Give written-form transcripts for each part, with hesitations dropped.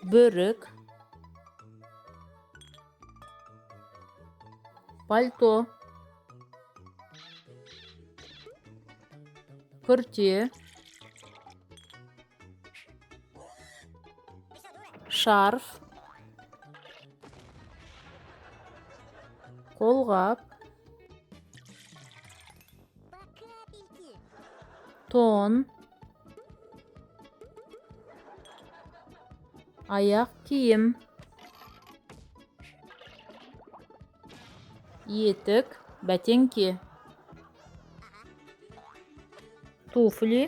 Бөрік, пальто, күрте, шарф, қолғап, тон, аяқ киім, етік, бәтеңке, туфли,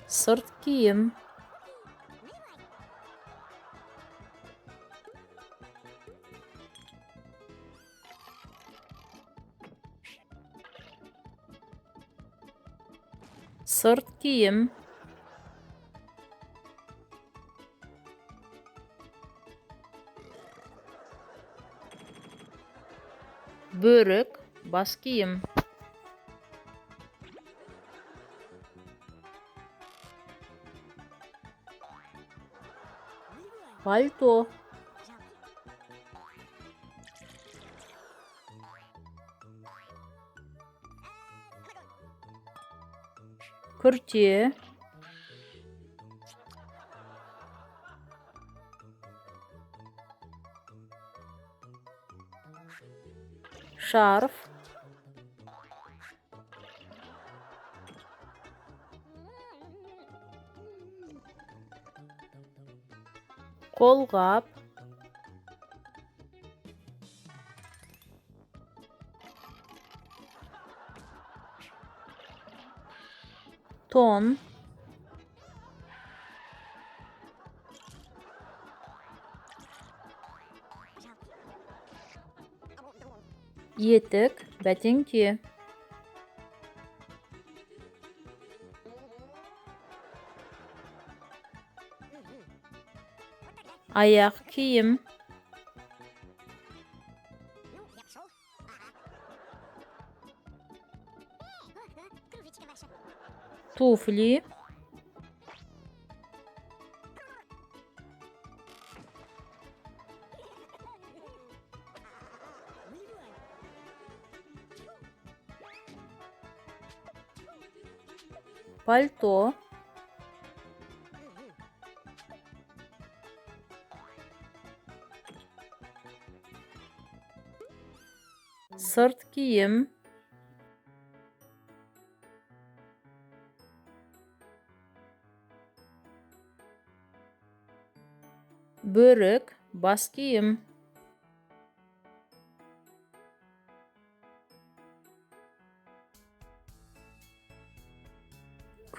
сырт киім. Сырт киім. Бөрік, бас киім. Пальто. Күрте, шарф, қолғап, тон, етік, бәтеңке, аяқ киім, туфли, пальто, сырт киім, бөрік, бас киім,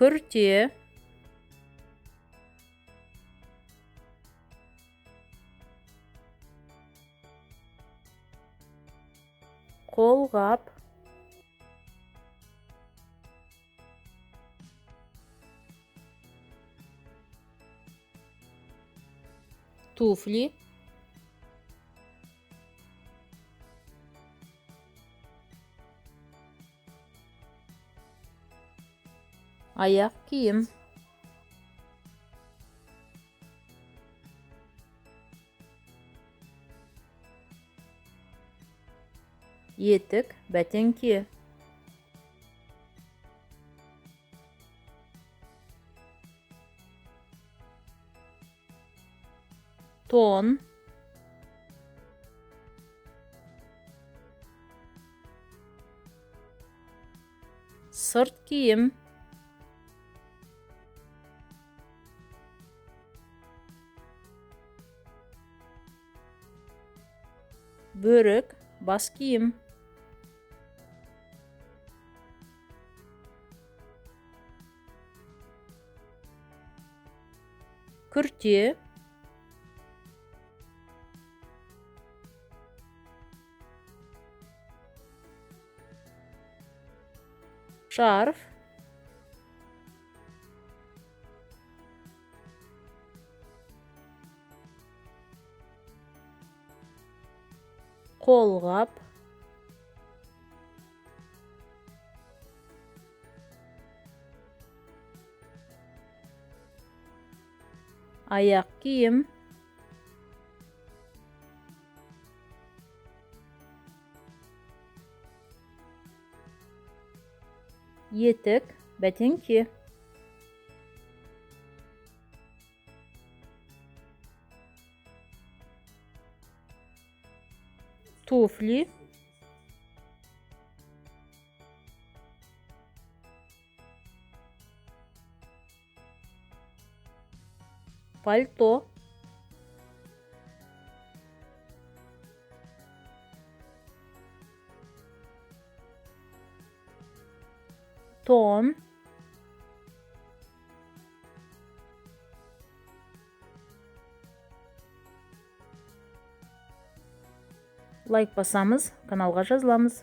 күрте, қолғап, туфли, аяқ киім, етік, бәтеңке, тон, сырт киім, бөрік, бас киім, күрте, шарф, қолғап, Аяқ киім. Етік, бәтеңке. Туфли. Пальто. Тон. Лайк басамыз, каналға жазыламыз.